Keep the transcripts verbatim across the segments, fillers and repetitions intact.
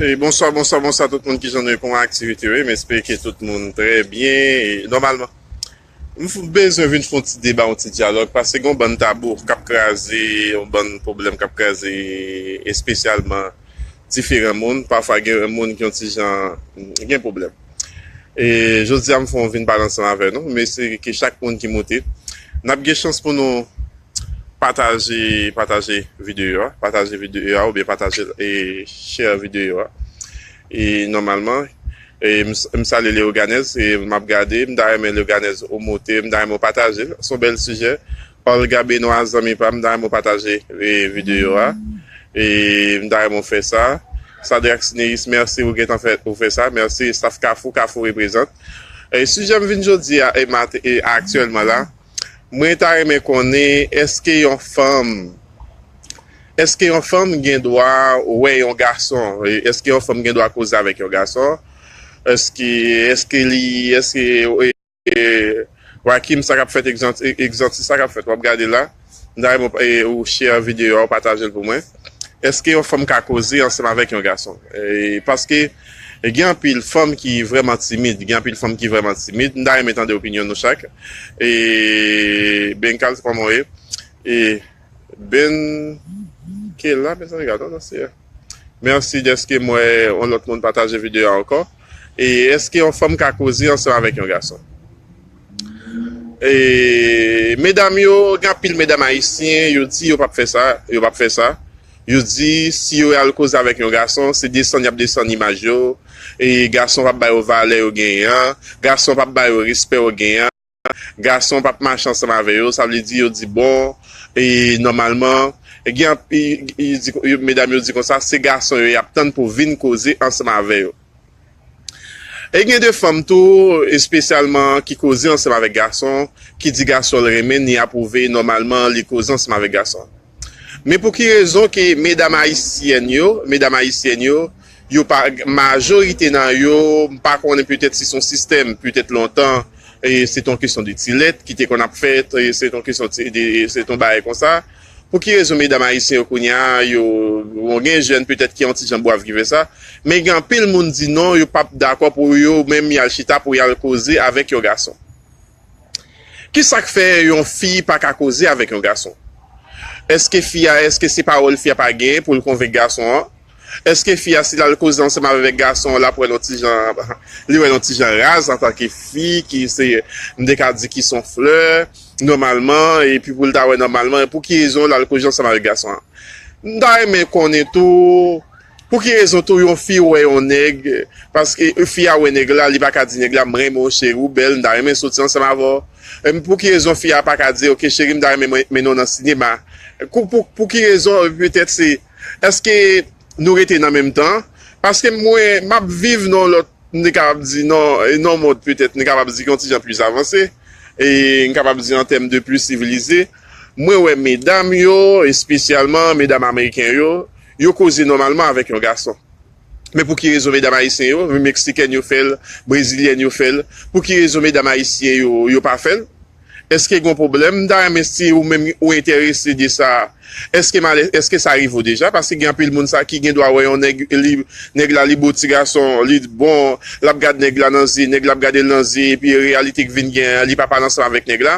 E bonswa, bonswa, bonswa tout moun ki jan nou ye, kòman aktivite yo ye? M espere ke tout moun trè byen. E nòmalman, m f- bezwen vin fè yon ti deba, yon ti dyalòg, paske gen yon bann tabou k ap kraze, yon bann pwoblèm k ap kraze espesyalman diferan moun. Pafwa gen moun ki yon ti jan gen pwoblèm. E jodi a, m fè yon vin pale ansanm avè nou. M espere ke chak moun ki moute, n ap gen chans pou nou pataje, pataje videyo a, pataje videyo a oubyen pataje e share videyo a. E nòmalman, e m, m salye Leoganèz, e m ap gade, m ta renmen Leoganèz ou moute, m ta renmen ou pataje l. Se yon bèl sijè. Olga Benoit, zanmi pa m, m ta renmen ou pataje e videyo a. E m ta renmen ou fè sa. Sadrax Neris, mèsi ou gentan fè, ou fè sa. Mèsi staff Kafou, Kafou reprezant. E sijè m vin jodi a, e mat-, e aktyèlman la, mwen ta renmen konnen, èske yon fanm, èske yon fanm gen dwa wè yon gason? E èske yon fanm gen dwa koze avèk yon gason? Èske, èske li, èske, e, e, Rakim, sa k ap fèt, egzanti, egzanti, sa k ap fèt, w ap gade la. M ta renmen w, e, ou share videyo a, ou pataje l pou mwen. Èske yon fanm ka koze ansanm avèk yon gason? E, paske, e, gen anpil fanm ki vrèman timid, gen anpil fanm ki vrèman timid. M ta renmen tande opinyon nou chak. E, Benkal, kòman w ye? E, Ben, ke la, mezanmi, gade, non, non, se. Mèsi dèske m wè yon lòt moun pataje videyo a ankò. E èske yon fanm ka koze ansanm avèk yon gason? E medam yo, gen anpil medam ayisyen, yo di yo p ap fè sa, yo p ap fè sa. Yo di si yo al koze avèk yon gason, se desann y ap desann imaj yo. E gason p ap ba yo valè yo genyen an, gason p ap ba yo respè yo genyen an. Gason p ap mache ansanm avè yo, sa vle di yo di bon, e nòmalman, e gen anp-, e, e, di, yo, medam yo di konsa, se gason yo y ap tann pou vin koze ansanm avè yo. E gen de fanm tou, espesyalman ki koze ansanm avèk gason, ki di gason l renmen, ni apwouve, nòmalman, li koze ansanm avèk gason. Men pou ki rezon ke medam ayisyèn yo, medam ayisyèn yo, yo pa, majorite nan yo, m pa konnen, petèt si se yon sistèm, petèt lontan, e se t yon kesyon de ti lèt ki te konn ap fèt, e se t yon kesyon ti, de, se t yon bagay konsa. Pou ki rezon medam ayisyen yo kounye a, yo, bon, gen jèn petèt ki yon ti jan bwav ki fè sa, men gen anpil moun di non, yo p ap dakò pou yo menm y al chita pou y al koze avèk yon gason. Kisa k fè yon fi pa ka koze avèk yon gason? Èske fi a, èske se pawòl fi a pa genyen pou l konvenk gason an? Èske fi a, si l al koze ansanm avèk gason an, l ap wè l yon ti jan, li wè l yon ti jan raz antanke fi, ki se, m te ka di ki se yon flè, nòmalman, epi pou l ta wè nòmalman, pou ki rezon l al koze ansanm avèk gason an? M ta renmen konnen tou, pou ki rezon tou yon fi wè yon nèg, paske fi a wè nèg la, li pa ka di nèg la, "M renmen w, cheri, w bèl, m ta renmen soti ansanm avè w." Em, pou ki rezon fi a pa ka di, "Ok, cheri, m ta renmen mwen mennen w nan sinema"? Pou, pou, pou ki rezon, petèt se, èske nou rete nan menm tan? Paske mwen, m ap viv nan lòt, m te kapab di, nan, nan mond, petèt, m te kapab di yon ti jan plis avanse, e m kapab di an tèm de plis sivilize. Mwen wè medam yo, espesyalman medam ameriken yo, yo koze nòmalman avèk yon gason. Men pou ki rezon medam ayisyen yo, meksikèn yo fè l, brezilyèn yo fè l, pou ki rezon medam ayisyen yo, yo pa fè l? Èske gen yon pwoblèm? M ta renmen si ou menm ou enterese de sa. Èske malè, èske sa rive w deja? Paske gen anpil moun sa ki gen dwa wè yon nèg, li, nèg la, li bo ti gason, li bon, l ap gad nèg la nan zye, nèg la ap gade l nan zye, epi reyalite k vin gen an, li pa pale ansanm avèk nèg la.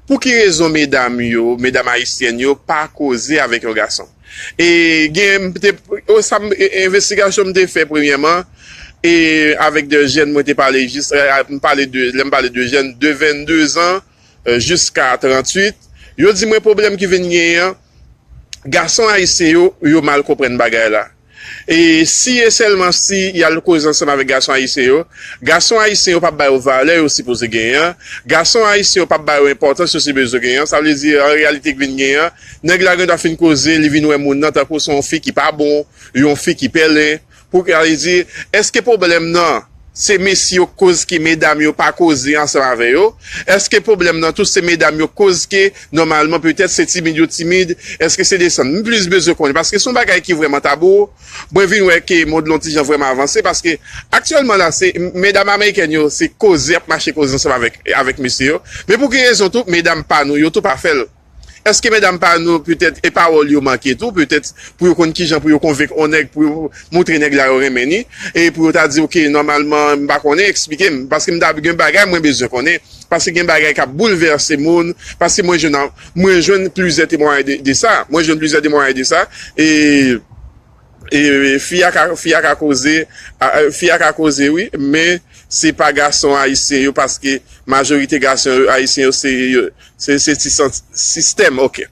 Pou ki rezon medam yo, medam ayisyèn yo, pa koze avèk yon gason? E gen, m te, o, sa m, e, envestigasyon m te fè premyèman, e avèk de jèn mwen te pale jis, e, a, m pale de, lè m pale de jèn, de vennde zan, e, jiska tranntuit, yo di mwen pwoblèm ki vin genyen an, gason ayisyen yo, yo mal konprann bagay la. E si e sèlman si y al koze ansanm avèk gason ayisyen yo, gason ayisyen yo p ap ba yo valè yo sipoze genyen an, gason ayisyen yo p ap ba yo enpòtans yo sipoze genyen an, sa vle di, an reyalite, k vin genyen an, nèg la gen dwa fin koze, li vin wè moun nan tankou se yon fi ki pa bon, yon fi ki pèlen, pou, sa vle di, èske pwoblèm nan, se mesye yo k koz ke medam yo pa koze ansanm avè yo? Èske pwoblèm nan tou se medam yo k koz ke, nòmalman, petèt se timid yo timid? Èske se desann? M plis bezwen konnen, paske se yon bagay ki vrèman tabou. Mwen vin wè ke mond lan yon ti jan vrèman avanse, paske aktyèlman la, se, medam amerikèn yo, se koze, y ap mache koze ansanm avèk, avèk mesye yo. Men pou ki rezon tou, medam pa nou yo tou pa fè l? Èske medam pa nou, petèt, e pawòl yo manke tou, petèt, pou yo konn kijan pou yo konvenk on nèg, pou yo montre nèg la yo renmen ni, e pou yo ta di, "Oke, nòmalman, m pa konnen, eksplike m," paske m ta gen bagay mwen bezwen konnen, paske gen bagay k ap boulvèse moun, paske mwen jwenn, mwen jwenn plizyè temwayaj de, de sa, mwen jwenn plizyè temwayaj de sa, e, e fi a ka, fi a ka koze, a, a, fi a ka koze, wi, men se pa gason ayisyen yo, paske majorite gason yo, ayisyen yo, se, yo, se, se ti sant-, sistèm, oke.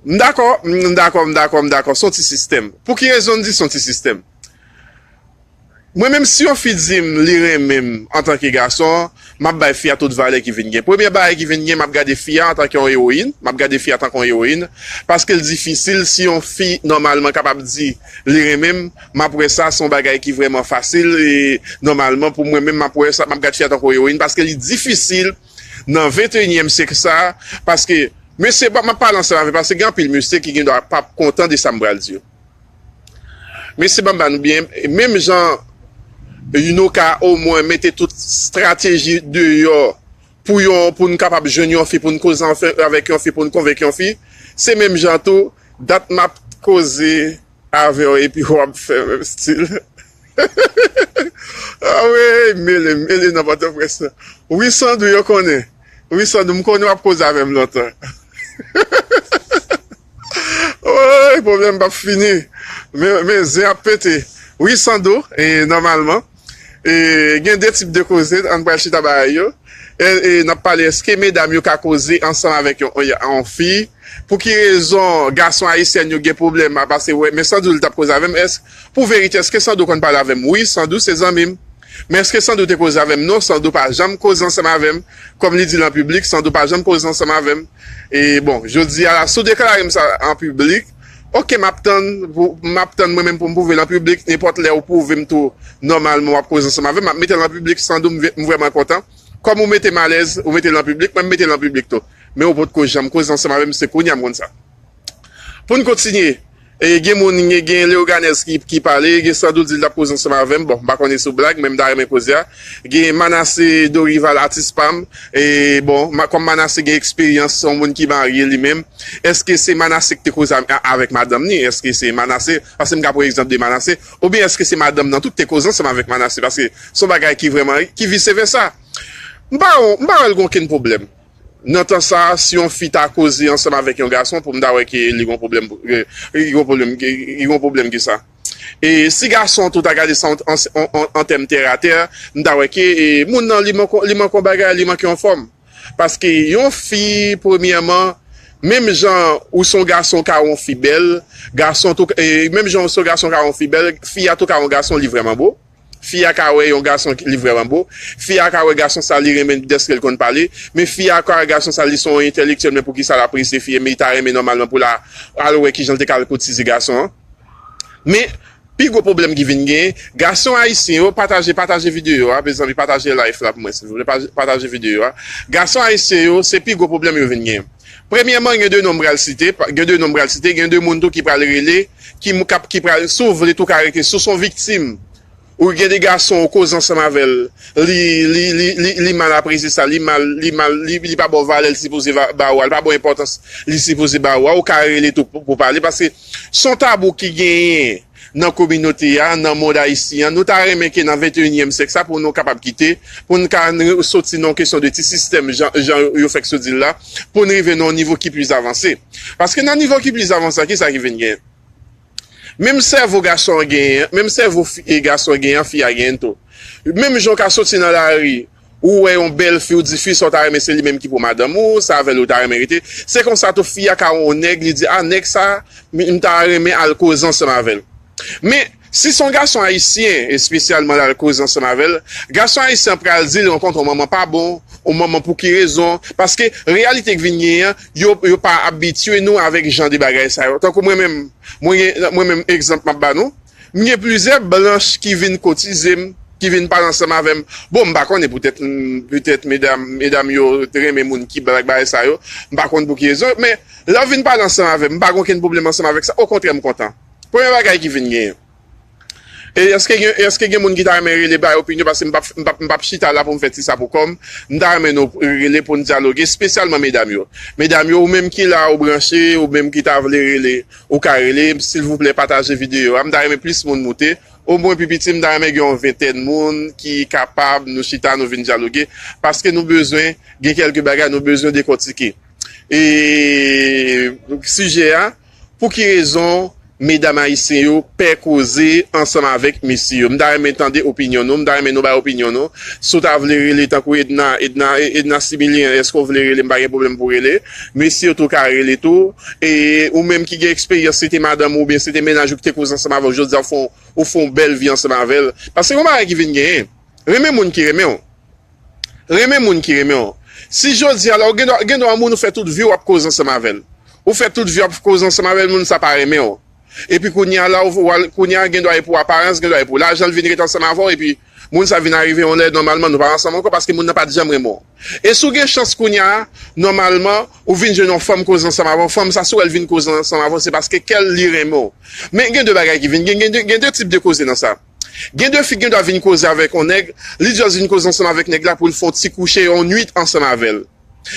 M dakò, m dakò, m dakò, m dakò, se yon ti sistèm. Pou ki rezon m di se yon ti sistèm? Mwen menm, si yon fi di m li renmen m antanke gason, m ap bay fi a tout valè ki vin gen. Premye bagay ki vin gen, m ap gade fi a antanke yon ewoyin, m ap gade fi a tanke yon ewoyin, paske l difisil si yon fi nòmalman kapab di li renmen m, m ap wè sa se yon bagay ki vrèman fasil, e nòmalman pou mwen menm, m ap wè sa, m ap gade fi a tanke yon ewoyin, paske li difisil nan venteyinyèm syèk sa, paske, mesye, m ap pale ansanm avè, paske gen anpil mesye ki gendwa p ap kontan de sa m pral di yo. Mesye, ban m ba nou byen, menm jan nou ka omwen mete tout estrateji deyò pou yon, pou n kapab jwenn yon fi, pou n koze anfen avèk yon fi, pou n konvenk yon fi, se menm jan tou, dat m ap koze avè w epi w ap fè menm stil. Ah wi, mele, mele nan Pòtoprens lan. Wi, Sandou, yo konnen. Wi, Sandou, m konnen w ap koze avè m lontan. Woy, pwoblèm p ap fini. Men, men zen ap pete. Wi, Sandou, e, nòmalman, e, gen de tip de koze, ann pral chita bagay yo. E, e, n ap pale, èske medam yo ka koze ansanm avèk yon, yon, yon fi? Pou ki rezon gason ayisyen yo gen pwoblèm a pase wè? Men Sandou, li t ap koze avè m, èske, pou verite, èske Sandou konn pale avè m? Wi, Sandou se zanmi m. Men èske Sandou te koze avè m? Non, Sandou pa janm koze ansanm avè m. Kòm li di l an piblik, Sandou pa janm koze ansanm avè m. E bon, jodi a la, si w deklare m sa an piblik, oke, m ap tann, pou- m ap tann mwen menm pou m pwouve l an piblik. Nenpòt lè ou pwouve m tou, nòmalman w ap koze ansanm avè m, m ap mete l an piblik, Sandou, m ve- m vrèman kontan. Kòm ou mete m alèz, ou mete l an piblik, mwen m mete l an piblik tou. Men ou potko janm koze ansanm avè m, se kounye a m konn sa. Pou n kontinye, e, gen moun, gen, gen Leoganès ki, ki pale, gen Sandou di l t ap koze ansanm avè m. Bon, m pa konnen si w blag, men m ta renmen koze a. Gen Manassé Dorival, atis pa m. E, bon, ma- kòm Manassé gen eksperyans, se yon moun ki marye li menm, èske se Manassé ki te koze a- a- avèk madanm ni? Èske se Manassé? Paske m ka pran egzanp de Manassé. Oubyen èske se madanm nan tou ki te koze ansanm avèk Manassé? Paske se yon bagay ki vrèman, ki vise vèsa. M pa, m pa wè l gen okenn pwoblèm. Nan tan sa, si yon fi ta koze ansanm avèk yon gason, pou m ta wè ke li gon pwoblèm, li gon pwoblèm, li gon pwoblèm ki sa. E si gason tou ta gade sa an, an, an, an tèm tè a tè, m ta wè ke, e, moun nan, li manke, li manke yon bagay, li manke yon fòm. Paske yon fi, premyèman, menm jan ou se yon gason ka wè yon fi bèl, gason tou, e, menm jan ou se yon gason ka wè yon fi bèl, fi a tou ka wè yon gason, li vrèman bo. Fi a ka wè yon gason ki- li vrèman bo. Fi a ka wè gason sa li renmen dèske l konn pale. Men fi a ka wè gason sa li se yon entèlektyèl, men poukisa l apresye fi a, men li ta renmen nòmalman pou l a- al wè kijan l te ka al koutize gason an. Men, pi gwo pwoblèm ki vin genyen, gason ayisyen yo, pataje, pataje videyo a, mezanmi, pataje live la pou mwen, silvouplè, pa- pataje videyo a. Gason ayisyen yo, se pi gwo pwoblèm yo vin genyen. Premyèman, gen de non m pral site, pa- gen de non m pral site, gen de moun tou ki pral rele, ki, m- k ap- ki pral, si w vle tou ka rete, si w se yon viktim, ou gen de gason ou koze ansanm avè l, li, li, li, li, li mal apresye sa, li mal, li mal, li, li pa ba w valè l sipoze va- ba ou a, li pa ba w enpòtans li sipoze ba ou a, ou ka rele tou pou, pou pale, paske se yon tabou ki genyen nan kominote a, nan mond ayisyen an. Nou ta renmen ke nan venteyinyèm syèk sa, pou nou kapab kite, pou n ka n- soti nan yon kesyon de ti sistèm, jan, jan yo fèk sot di l la, pou n rive nan yon nivo ki plis avanse. Paske nan nivo ki plis avanse a, kisa ki vin genyen? Menm sèvo gason an genyen, menm sèvo fi- e gason an genyen an, fi a genyen tou. Menm jan w ka soti nan lari, ou wè yon bèl fi, ou di fi sa w ta renmen se li menm ki pou madanm ou, se avè l ou ta renmen rete. Se konsa tou fi a ka wè yon nèg, li di, a, nèg sa, m m ta renmen al koze ansanm avè l. Men, si se yon gason ayisyen, espesyalman l al koze ansanm avè l, gason ayisyen an pral di l rankontre yon manman pa bon, yon manman pou ki rezon, paske reyalite k vin genyen an, yo, yo pa abitye nou avèk jan de bagay sa yo. Tankou mwen menm, mwen gen, mwen menm egzanp m ap ba nou, m gen plizyè blanch ki vin koutize m, ki vin pale ansanm avè m. Bon, m pa konnen poutèt, m- poutèt medam, medam yo renmen moun ki blag bagay sa yo, m pa konn pou ki rezon, men lè yo vin pale ansanm avè m, m pa gen okenn pwoblèm ansanm avèk sa, okontrè m kontan. Premye bagay ki vin genyen. E èske gen, èske gen moun ki ta renmen rele bay opinyon, paske m p ap, m p ap, m p ap chita la pou m fè ti sa pou kò m. M ta renmen nou rele pou n dyaloge, espesyalman medam yo. Medam yo, ou menm ki la, ou branche, ou menm ki ta vle rele, ou ka rele. Silvouplè, pataje videyo a. M ta renmen plis moun moute. Omwen pi piti, m ta renmen gen yon ventèn moun ki kapab nou chita, nou vin dyaloge. Paske nou bezwen gen kèlke bagay, nou bezwen dekòtike. E sijè a, pou ki rezon medam ayisyen yo pè koze ansanm avèk mesye yo? M ta renmen tande opinyon nou, m ta renmen nou bay opinyon nou. Si w ta vle rele tankou Edna, Edna, Edna Similien, èske w vle rele? M pa gen pwoblèm pou rele. Mesye yo tou ka rele tou. E ou menm ki gen eksperyans, se te madanm ou oubyen se te mennaj ou ki te koze ansanm avè w, jodi a ou fè yon, ou fè yon bèl vi ansanm avè l. Paske yon bagay ki vin genyen, renmen moun ki renmen w. Renmen moun ki renmen w. Si jodi a la, ou gen dwa, gen dwa moun ou fè tout vi w ap koze ansanm avè l. Ou fè tout vi w ap koze ansanm avè l, moun sa pa renmen w. Epi kounye a la, ou, ou al, kounye a gen dwa e pou aparans, gen dwa e pou lajan, l vin ret ansanm avè w, epi moun sa vin arive yon lè, nòmalman, nou pa ansanm ankò paske moun nan pa t janm renmen w. E si w gen chans kounye a, nòmalman, ou vin jwenn yon fanm koze ansanm avè w, fanm sa, si w wè l vin koze ansanm avè w, se paske kè l li renmen w. Men gen de bagay ki vin, gen, gen de, gen de tip de koze nan sa. Gen de fi gen dwa vin koze avèk yon nèg, li just vin koze ansanm avèk nèg la pou l fè yon ti kouche, yon nwit ansanm avè l.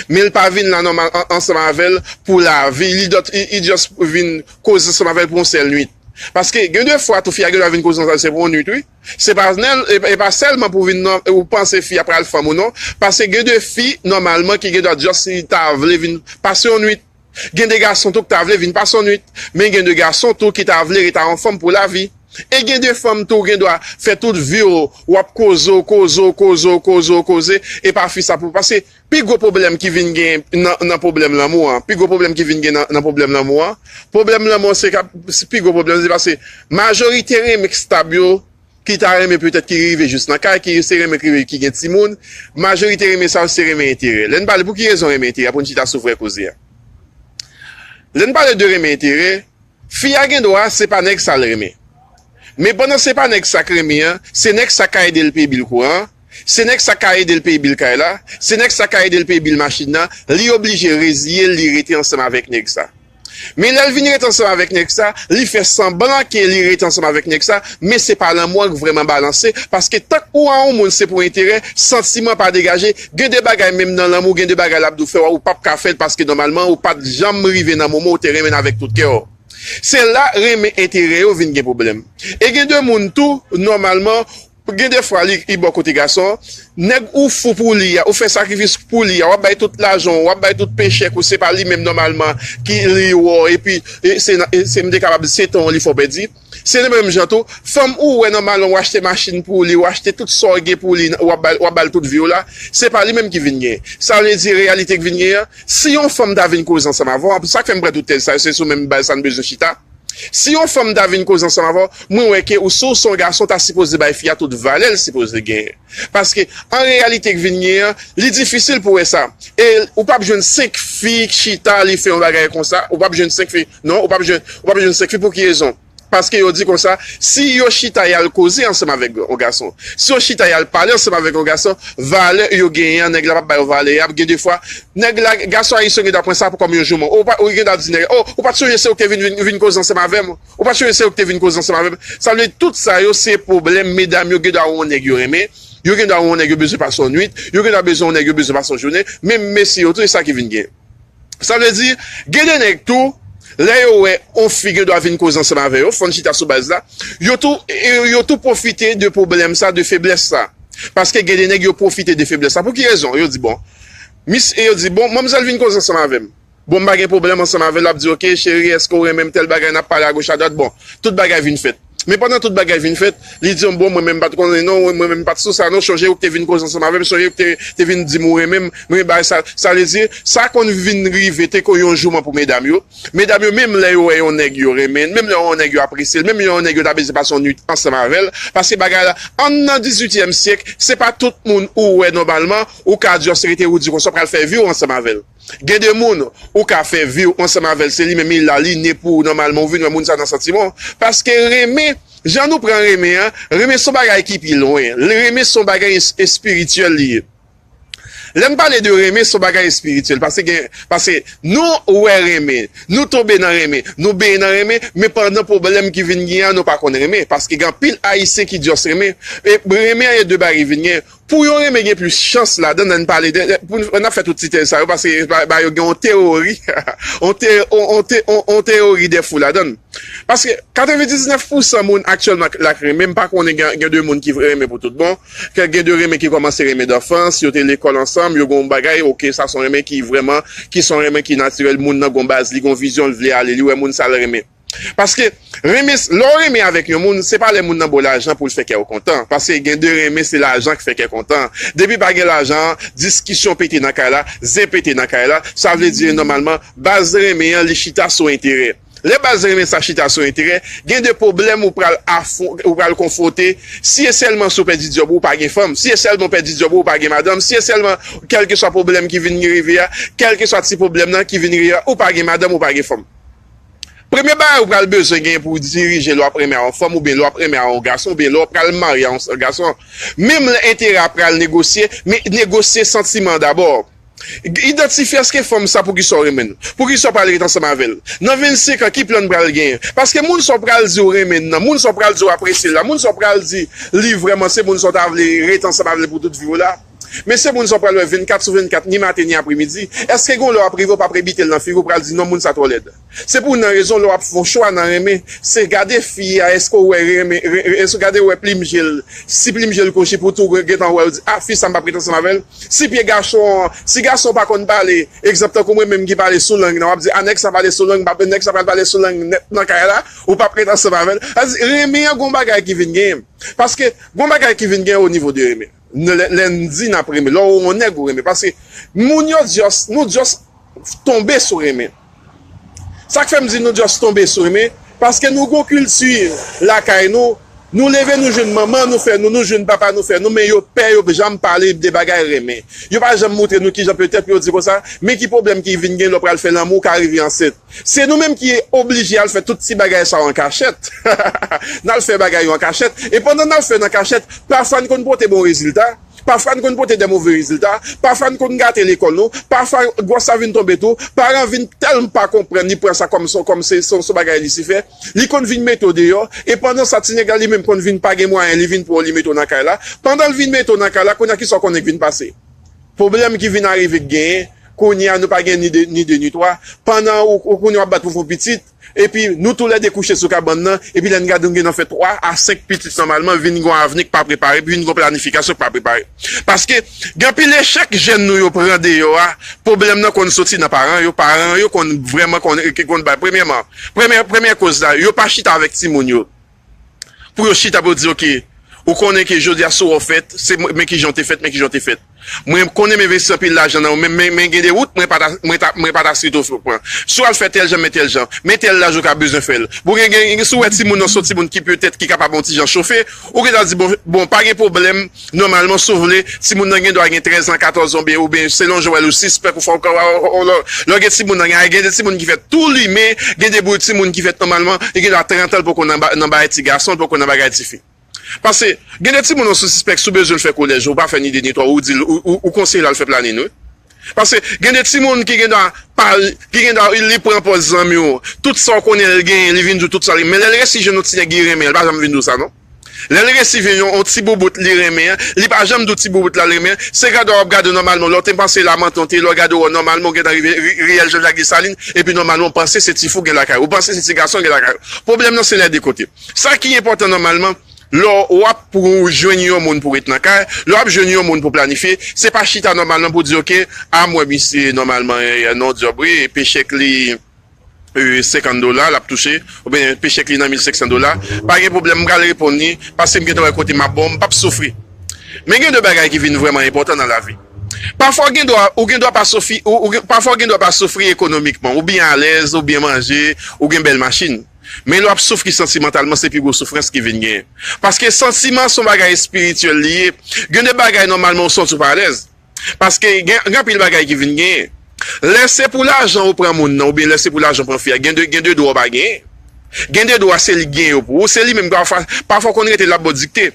Men l pa vin la nòmal an- ansanm avè l pou lavi, li dòt, li, li just vin koze ansanm avè l pou yon sèl nwit. Paske gen de fwa tou fi a gen dwa vin koze ansanm se pou yon nwit wi. Se pa nèl, e, e pa sèlman pou vin non, ou panse fi a pral fanm ou non. Paske gen de fi nòmalman ki gen dwa just li ta vle vin pase yon nwit. Gen de gason tou ki ta vle vin pase yon nwit, men gen de gason tou ki ta vle ret a yon fanm pou lavi. E gen de fanm tou gen dwa fè tout vi w, w ap koze w, koze w, koze w, koze w, koze, e pa fi sa pou pase. Pi gwo pwoblèm ki vin gen nan, nan pwoblèm lanmou an, pi gwo pwoblèm ki vin gen nan, nan pwoblèm lanmou an, pwoblèm lanmou an se ka, pi gwo pwoblèm se paske majorite renmen stab yo, ki ta renmen petèt ki rive jis nan kay, ki se renmen ki, ki gen timoun, majorite renmen sa yo se renmen enterè. Lè n pale pou ki rezon renmen enterè, pou n chita sou vrè koze a. Lè n pale de renmen enterè, fi a gen dwa se pa nèg sa l renmen. Men pandan se pa nèg sa k renmen an, se nèg sa ka ede l peye bil kouran an, se nèg sa ka ede l peye bil kay la, se nèg sa ka ede l peye bil machin nan, li oblije reziye l, li rete ansanm avèk nèg sa. Men lè l vin ret ansanm avèk nèg sa, li fè sanblan ke li ret ansanm avèk nèg sa, men se pa lanmou an k vrèman balanse, paske tank ou a yon moun se pou enterè, santiman pa degaje, gen de bagay menm nan lanmou, gen de bagay l ap di w fè, ou p ap ka fè l paske nòmalman ou pa t janm rive nan moman ou te renmen l avèk tout kè w. Se la renmen enterè yo vin gen pwoblèm. E gen de moun tou, nòmalman, gen de fwa li, li bò kote gason an, nèg ou fou pou li a, ou fè sakrifis pou li a, w ap bay tout lajan w, w ap bay tout pechèk ou, se pa li menm nòmalman ki li wè w, epi e, se, nan- e, se m te kapab di se tan w li fè w pèdi. Se nan menm jan tou, fanm ou wè nòmalman w achte machin pou li, w achte tout sa w gen pou li, w ap ba l, w ap ba l tout vi w la, se pa li menm ki vin genyen. Sa vle di reyalite ki vin genyen an, si yon fanm ta vin koze ansanm avè w, sa k fè m pran tout tèz sa yo, se sou menm baz sa n bezwen chita. Si yon fanm ta vin koze ansanm avè w, mwen wè ke ou si w se yon gason ta sipoze bay fi a tout valè l sipoze genyen. Paske an reyalite k vin genyen an, li difisil pou wè sa. E ou p ap jwenn senk fi k chita li fè yon bagay konsa, ou p ap jwenn senk fi, non, ou p ap jwenn, ou p ap jwenn senk fi pou ki rezon? Paske yo di konsa, si yo chita y al koze ansanm avèk yon gason, si yo chita y al pale ansanm avèk yon gason, valè yo genyen an, nèg la p ap ba yo valè y ap gen de fwa, nèg la, gason ayisyen gen dwa pran sa pou kòm yon jouman. Ou pa, ou gen dwa di nèg, oh, ou pa t sonje se ou ki te vin, vin, vin koze ansanm avè m? Ou pa t sonje se ou ki te vin koze ansanm avè m? Sa vle di tout sa yo se pwoblèm medam yo gen dwa wè yon nèg yo renmen, yo gen dwa wè yon nèg yo bezwen pase yon nwit, yo gen dwa bezwen yon nèg yo bezwen pase yon jounen, menm mesye yo tou, e sa ki vin gen. Sa vle di, gen de nèg tou, lè yo wè yon fi gen dwa vin koze ansanm avè yo, fò n chita sou baz la, yo tou, e yo tou pwofite de pwoblèm sa, de feblès sa. Paske gen de nèg yo pwofite de feblès sa. Pou ki rezon? Yo di, bon, mis, e yo di, bon, manmzèl vin koze ansanm avè m. Bon, m pa gen pwoblèm ansanm avè l, l ap di, oke, cheri, èske w renmen m, tèl bagay, n ap pale agoch adwat. Bon, tout bagay vin fèt. Men pandan tout bagay vin fèt, li di m, bon, mwen menm m pa t konnen non, mwen menm m pa t sou sa non, chonje ou k te vin koze ansanm avè m, chonje ou k te, te vin di m ou renmen m, mwen bay sa, sa vle di, sa konn vin rive te ko yon jouman pou medam yo. Medam yo, menm lè yo wè yon nèg yo renmen, menm lè yon nèg yo apresye l, menm lè yon nèg yo ta bezwen pase yon nwit ansanm avè l, paske bagay la, an nan dizuityèm syèk, se pa tout moun ou wè nòmalman, ou ka di, oh, se rete ou di konsa, w pral fè vi w ansanm avè l. Gen de moun, ou ka fè vi w ansanm avè l, se li menm li la, li ne pou ou nòmalman, ou vin wè moun sa nan santiman w. Paske renmen, jan nou pran renmen an, renmen se yon bagay ki pi lwen. Renmen se yon bagay es- espirityèl li ye. Lè n pale de renmen, se yon bagay espirityèl. Paske gen, paske nou wè renmen, nou tonbe nan renmen, nou benyen nan renmen, men pandan pwoblèm ki vin gen an, nou pa konn renmen. Paske gen anpil Ayisyen ki just renmen. E renmen an, e de bagay ki vin gen. Pou yo renmen gen plis chans ladan, n pale de, de- pou n ap fè tout ti tèz sa yo, paske ba, ba yo gen yon teyori, yon te, yon, yon te, yon, yon teyori de fou ladan. Paske katrevendiznèf pousan moun aktyèlman la k renmen, m pa konnen gen, gen de moun ki renmen pou tout bon, ke gen de renmen ki kòmanse renmen danfans, yo te lekòl ansanm, yo gon bagay, oke, sa son renmen ki vrèman, ki son renmen ki natirèl, moun nan gon baz, li gon vizyon, l vle ale, li wè moun sa l renmen. Paske renmen, lè w renmen avèk yon moun, se pa lè moun nan ba w lajan pou l fè kè w kontan. Paske gen de renmen, se lajan k fè kè kontan. Depi pa gen lajan, diskisyon pete nan kay la, zen pete nan kay la, sa vle di nòmalman, baz renmen an, li chita sou enterè. Lè baz renmen sa chita sou enterè, gen de pwoblèm ou pral afwon, ou pral konfwonte. Si e sèlman si w pèdi djòb ou, ou pa gen fanm. Si e sèlman w pèdi djòb ou, ou pa gen madanm. Si e sèlman kèlkeswa pwoblèm ki vin rive a, kèlkeswa ti pwoblèm nan ki vin rive a, ou pa gen madanm, ou pa gen fanm. Premye bagay ou pral bezwen gen pou w dirije lè w ap renmen a yon fanm, oubyen lè w ap renmen a yon gason, oubyen lè w pral marye a yon gason. Menm lè enterè a pral negosye, men negosye santiman dabò. Idantifye èske fanm sa poukisa w renmen l, poukisa w pral ret ansanm avè l. Nan vennsenk an, ki plan n pral genyen? Paske moun sa w pral di w renmen l nan, moun sa w pral di w apresye l la, moun sa w pral di li vrèman se moun sa w ta vle ret ansanm avè l pou tout vi w la. Men se moun sa w pral wè vennkat sou vennkat, ni maten ni apremidi. Èske gen yon lè w ap rive w p ap rebite l nan figi w, w pral di non, moun sa twò lèd? Se pou nan rezon lè w ap fè yon chwa nan renmen, se gade fi a, èske w wè renmen, re- èske w gade wè plim je l, si plim je l kwochi pou tou gentan wè w di, a, fi sa m p ap ret ansanm avè l. Si pye gason an, si gason pa konn pale, egzanp tankou mwen menm ki pale sou lang nan, w ap di, a, nèg sa pale sou lang, nèg sa pral pale sou lang nèt nan kay la, ou p ap ret ansanm avè l. Sa di, renmen an gon bagay ki vin genyen. Paske gon bagay ki vin genyen o nivo de renmen. Lè, lè n di n ap renmen, lè w yon nèg ou renmen. Paske moun yo just, nou just tonbe sou renmen. Sa k fè m di nou just tonbe sou renmen, paske nou gon kilti lakay nou, nou leve nou jwenn manman nou fè nou, nou jwenn papa nou fè nou, men yo pè, yo p janm pale de bagay renmen. Yo pa janm moutre nou kijan petèt pou yo di konsa, men ki pwoblèm ki vin gen lè w pral fè lanmou, ou ka rive ansent. Se nou menm ki oblije al fè tout ti bagay sa yo an kachèt. N al fè bagay yo an kachèt. E pandan n al fè nan kachèt, pafwa n konn pote bon rezilta, pafwa n konn pote de move rezilta, pafwa n konn gate lekòl nou, pafwa gwòs sa vin tonbe tou, paran vin tèlman pa konprann, li pran sa kòm son, kòm se son, son bagay Lisifè, li konn vin mete w deyò, e pandan sa, ti nèg la li menm konn vin pa gen mwayen, li vin pran w, li mete w nan kay la. Pandan l vin mete w nan kay la, kounye a kisa w konnen k vin pase? Pwoblèm ki vin arive k genyen, kounye a nou pa gen ni de, ni de, ni twa. Pandan ou, ou kounye w ap bat pou fè yon pitit, epi nou toulède kouche sou kabann nan, epi lè n gade nou gentan fè twa a senk pitit nòmalman, vin gon avni k pa prepare, vin gon planifikasyon k pa prepare. Paske gen anpil echèk jèn nou yo pran deyò a, pwoblèm nan konn soti nan paran yo, paran yo konn vrèman konn, ki konn bay. Premyèman, premyè, premyè koz la, yo pa chita avèk timoun yo. Pou yo chita pou yo di, oke, ou konnen ke jodi a si w fèt, se mwen, men kijan w te fèt, men kijan w te fèt. Mwen konnen m envesti anpil lajan nan ou, men, men, men gen de wout mwen pa ta, mwen ta, mwen pa ta swete w pran. Si w al fè tèl jan, men tèl jan, men tèl laj ou ka bezwen fè l. Bon, gen, gen, si w wè timoun nan se yon timoun ki petèt ki kapab yon ti jan chofe, ou gentan di, bon, bon, pa gen pwoblèm, nòmalman, si w vle, timoun nan gen dwa gen trèz an, katòz an, oubyen, oubyen selon jan w wè l, ou sispèk, ou fè, ou, ou, ou, ou, lè, lè gen timoun nan, gen, gen de timoun ki fèt tou limen, gen de boul timoun ki fèt nòmalman, li gen dwa trant an, l poko nan ba- nan bagay ti gason, l poko nan bagay ti fi. Paske, gen de timoun ou sispèk, si w bezwen l fè kolèj, ou pa fè ni de ni twa, ou di l, ou, ou, ou konseye l al fè planin, wi. Paske, gen de timoun ki gen dwa pa, ki gen dwa, li pran pòz zanmi w, tout sa w konnen l genyen, li vin di w tout sa li, men lè l resi jwenn yon ti nèg li renmen, l pa janm vin di w sa, non. Lè l resi jwenn yon, yon ti boubout li renmen an, li pa janm di w ti boubout la l renmen an. Se gade w ap gade nòmalman, lè w te panse Lamanten w te, lè w gade w wè nòmalman w gentan rive ri- riyèl Jean-Jacques Dessalines, epi nòmalman w panse se ti fi w gen lakay ou, ou panse se ti gason w gen lakay ou. Pwoblèm nan se lè de kote. Sa ki enpòtan nòmalman, lè w ap pou jwenn yon moun pou ret nan kay, lè w ap jwenn yon moun pou planifye, se pa chita nòmalman pou di, oke, a m wè misye nòmalman, e, nan djòb wi, pechèk li, e, senkant dola l ap touche, oubyen pechèk li nan mil senk san dola, pa gen pwoblèm, m pral reponn li, paske m gentan wè kote m ap bon, m p ap soufri. Men gen de bagay ki vin vrèman enpòtan nan lavi. Pafwa w gen dwa, ou gen dwa pa soufri, ou, ou gen, pafwa w gen dwa pa soufri ekonomikman, ou byen alèz, ou byen manje, ou gen bèl machin. Men lè w ap soufri santimantalman, se pi gwo soufrans ki vin genyen. Paske santiman se yon bagay espirityèl li ye. Gen de bagay nòmalman ou santi w pa alèz. Paske gen, gen anpil bagay ki vin genyen. Lè se pou lajan ou pran moun nan, oubyen lè se pou lajan ou pran fi a, gen de, gen de dwa ou pa genyen. Gen de dwa se li k genyen yo pou ou, se li menm pafwa, pafwa w konn rete l ap ba w dikte.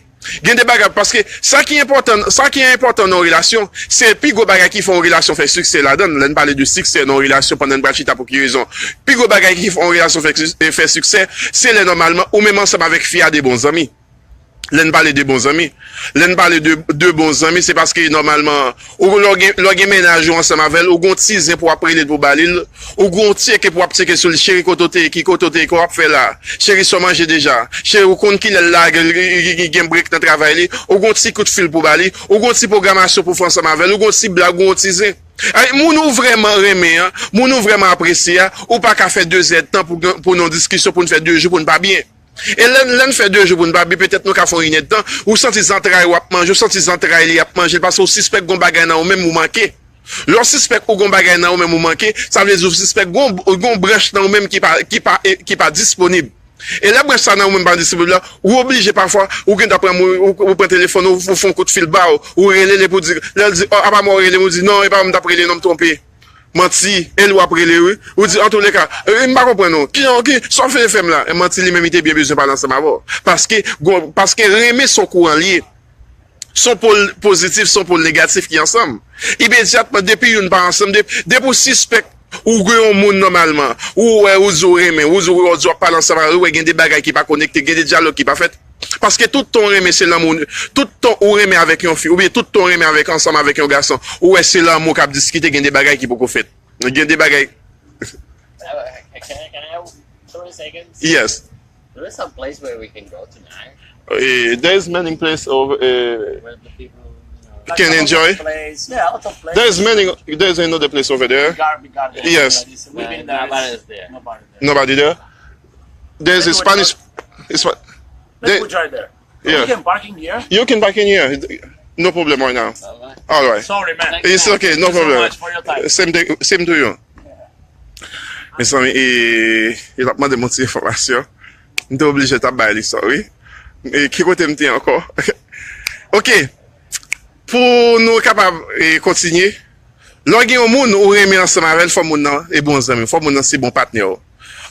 Gen de bagay, paske sa ki enpòtan, sa ki enpòtan nan yon relasyon, se pi gwo bagay ki fè yon relasyon fè siksè ladan l. Lè n pale de siksè nan yon relasyon pandan n pral chita pou ki rezon? Pi gwo bagay ki fè yon relasyon fè, fè siksè, se lè nòmalman ou menm ansanm avèk fi a de bon zanmi. Lè n pale de bon zanmi, lè n pale de, de bon zanmi, se paske nòmalman, ou, lè w gen, lè w gen mennaj ou ansanm avè l, ou gon ti zen pou w ap rele l pou w ba li l, ou gon tcheke pou w ap tcheke sou li, cheri, kote w te ye, ki kote w te ye, kòman w ap fè la? Cheri, sa w manje deja? Cheri, ou konn kilè l lage, li, li, li gen brek nan travay li? Ou gon ti kout fil pou w ba li? Ou gon ti pwogramasyon pou w fè ansanm avè l? Ou gon ti blag, ou gon ti zen? Ay, moun ou vrèman renmen an, moun ou vrèman apresye a, ou pa ka fè de zè tan pou, pou nan diskisyon, pou n fè de jou, pou n pa byen. E lè, lè n fè de jou pou n pa byen, petèt nou ka fè yon inèdtan, ou santi zantray w ap manje, ou santi zantray li ap manje l, paske ou sispèk gon bagay nan ou menm ou manke. Lè w sispèk ou gon bagay nan ou menm ou manke, sa vle di ou sispèk gon, gon branch nan ou menm ki pa, ki pa, ki pa disponib. E lè branch sa nan ou menm pa disponib la, ou oblije pafwa, ou gen dwa pran, ou, ou pran telefòn, ou, ou fè yon kout fil ba w, ou rele li pou di, lè l di, "Oh, apa mwen w rele m?" Ou di, "Non, e pa mwen m t ap rele, non, m twonpe." Manti, e l w ap rele, wi. Ou di, "Antouleka, e, m pa konprann ou. Ki, ki, sa w vle fè m la?" E manti, li menm, li te byen bezwen pale ansanm avè w. Paske, gon, paske renmen se yon kouran l ye. Se yon pòl pozitif, se yon pòl negatif ki ansanm. Imedyatman, depi youn pa ansanm, de, depi w sispèk ou gen yon moun nòmalman, ou wè, ou di w renmen, ou di w, ou di w ap pale ansanm avè l, ou wè gen de bagay ki pa konekte, gen de dyalòg ki pa fèt. Paske tout tan w renmen se lanmou, tout tan ou renmen avèk yon fi, oubyen tout tan w renmen avèk, ansanm avèk yon gason, ou wè se lanmou k ap diskite, gen de bagay ki poko fèt. Gen de bagay. Uh, can, can I have thirty seconds? Yes. There is some place where we can go tonight. Eh, there is many place over, eh, Where the people, you know, Can Like, enjoy? Place. Yeah, a lot of places. There's many. There's another place over there. Big gar-, big garden. Yes. We've been Nah, there. nobody's there. Nobody there. Nobody there. There's a Let's go Spanish. It's what? Let's There, go try there. Yeah. We can parking here. You can park in here. No problem right now. Bye-bye. All right. Sorry, man. It's okay, no Thank you so problem. Much for your time. Same thing, same to you. Mezanmi, e, e l ap mande m yon ti enfòmasyon. M te oblije t ap bay li sa, wi. E ki kote m te ankò? Ok. Pou nou kapab, e, kontinye, lè w gen yon moun ou renmen ansanm avè l, fò moun nan e bon zanmi w, fò moun nan se bon patnè w.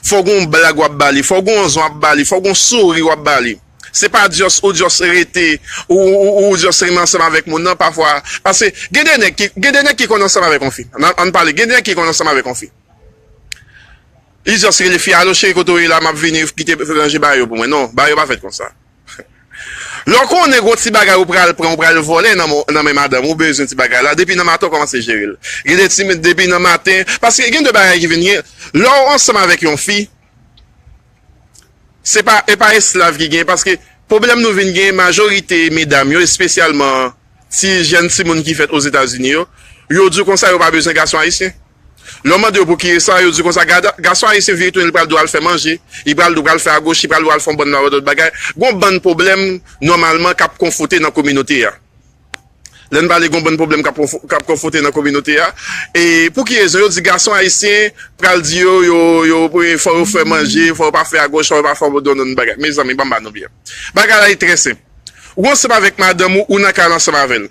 Fò gen yon blag w ap ba li, fò gen yon zen w ap ba li, fò gen yon souri w ap ba li. Se pa just ou just rete, ou, ou, ou just renmen ansanm avèk moun nan, pafwa. Paske gen de nèg ki, gen de nèg ki konn ansanm avèk yon fi. Ann, ann pale, gen de nèg ki konn ansanm avèk yon fi. Li just rele fi a, "Alo, cheri, kote w ye la, m ap vini, kite ranje bagay yo pou mwen." Non, bagay yo pa fèt konsa. Lè w konnen gon ti bagay ou pral pran, ou pral vòlè nan mo-, nan men madanm ou, bezwen ti bagay la, depi nan maten w kòmanse jere l. Gen de ti, depi nan maten, paske gen de bagay ki vin gen, lè w ansanm avèk yon fi, se pa, e pa esklav ki gen, paske pwoblèm nou vin gen, majorite medam yo, espesyalman ti jèn timoun ki fèt Ozetazini yo, yo di w konsa yo pa bezwen gason ayisyen. Lè w mande yo pou ki sa, yo di w konsa, gad, gason ayisyen vire tounen, li pral di w al fè manje, li pral di w pral fè agoch, li pral di w al fè yon bann lòt bagay. Gon bann pwoblèm, nòmalman, k ap konfwonte nan kominote a. Lè n pale gon bann pwoblèm k ap konfwo-, k ap konfwonte nan kominote a, e pou ki rezon yo di gason ayisyen pral di yo, yo, yo, fò yo fè manje, fò yo pa fè agoch, fò yo pa fè yon bann bagay. Mezanmi, ban m ba nou byen. Bagay la e trè senp. Ou ansanm avèk madanm ou, ou nan kay la ansanm avè l.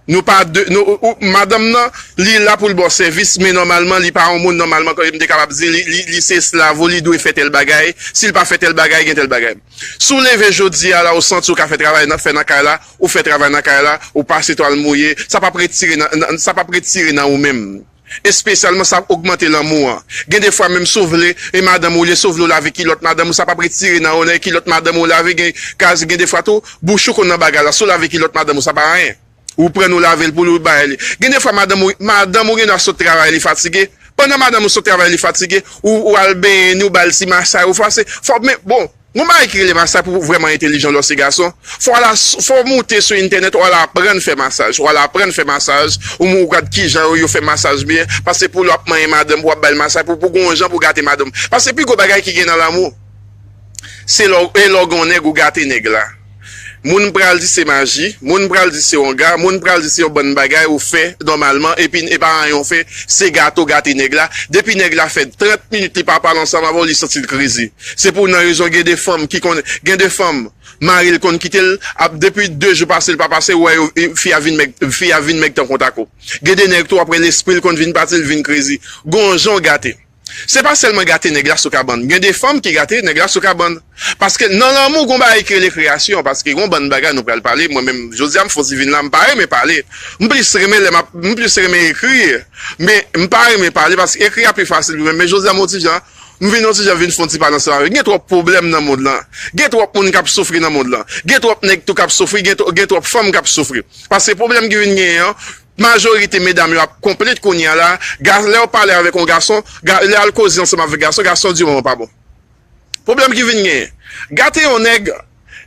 Nou pa de, nou, ou, ou, madanm nan, li la pou l ba w sèvis, men nòmalman, li pa yon moun, nòmalman, kòm m te kapab di, li, li, li se esklav ou, li dwe fè tèl bagay, si l pa fè tèl bagay, gen tèl bagay. Si w leve jodi a la, ou santi w ka fè travay nan, fè nan kay la, ou fè travay nan kay la, ou pase twal mouye, sa p ap retire nan, nan, sa p ap retire nan ou menm. Espesyalman, sa ap ogmante lanmou an. Gen de fwa, menm si w vle, e madanm ou, olye si w vle w lave kilòt madanm ou, sa p ap retire nan ou, nan kilòt madanm ou lave, gen, kaz, gen de fwa tou, bouch ou konn nan bagay la, si w lave kilòt madanm ou, sa pa anyen. Ou pran, ou lave l pou ou bay li. Gen de fwa, madanm ou, madanm ou gen dwa sot travay, li fatige. Pandan madanm ou sot travay, li fatige, ou, ou al benyen ni, ou ba l ti masay, ou fase. Fò, men, bon, gon bagay ki rele masaj pou w vrèman entèlijan lè w se gason. Fò w al, fò w moute sou entènèt, w al aprann fè masaj. W al aprann fè masaj, ou, ou gad kijan yo, yo fè masaj byen. Paske pou lè w ap manyen madanm, pou w ap ba l masaj, pou, pou gon jan pou gate madanm. Paske pi gwo bagay ki gen nan lanmou, se lè w, e lè w gen yon nèg, ou gate nèg la. Moun pral di se maji, moun pral di se wonga, moun pral di se yon bann bagay ou fè nòmalman, epi e pa anyen ou fè, se gate w gate nèg la. Depi nèg la fè trant minit li pa pale ansanm avè w, li santi l krezi. Se pou nan rezon gen de fanm ki konn, gen de fanm, mari l konn kite l, ap, depi de jou pase l pa pase, ou wè yo, fi a vin mèg, fi a vin mèg tan kontak ou. Gen de nèg tou, apre lespri l konn vin pati, l vin krezi. Gon jan w gate. Se pa sèlman gate nèg la sou kabann. Gen de fanm ki gate nèg la sou kabann. Paske nan lanmou, gon bagay ki rele kreyasyon. Paske gon bann bagay nou pral pale. Mwen menm, jodi a, m fè yon ti vin la, m pa renmen pale. M plis renmen lè m ap, m plis renmen ekri. Men, m pa renmen pale, paske ekri a pi fasil pou mwen. Men jodi a, m yon ti jan, m vin yon ti jan vin fè yon ti pale ansanm avèk. Gen twòp pwoblèm nan mond lan. Gen twòp moun k ap soufri nan mond lan. Gen twòp nèg tou k ap soufri. Gen, gen twòp fanm k ap soufri. Paske pwoblèm ki vin genyen an, majorite medam yo ap konplent kounye a la, ga- lè yo pale avèk yon gason, ga- lè al koze ansanm avèk gason, gason di manman pa bon. Pwoblèm ki vin genyen. Gate yon nèg,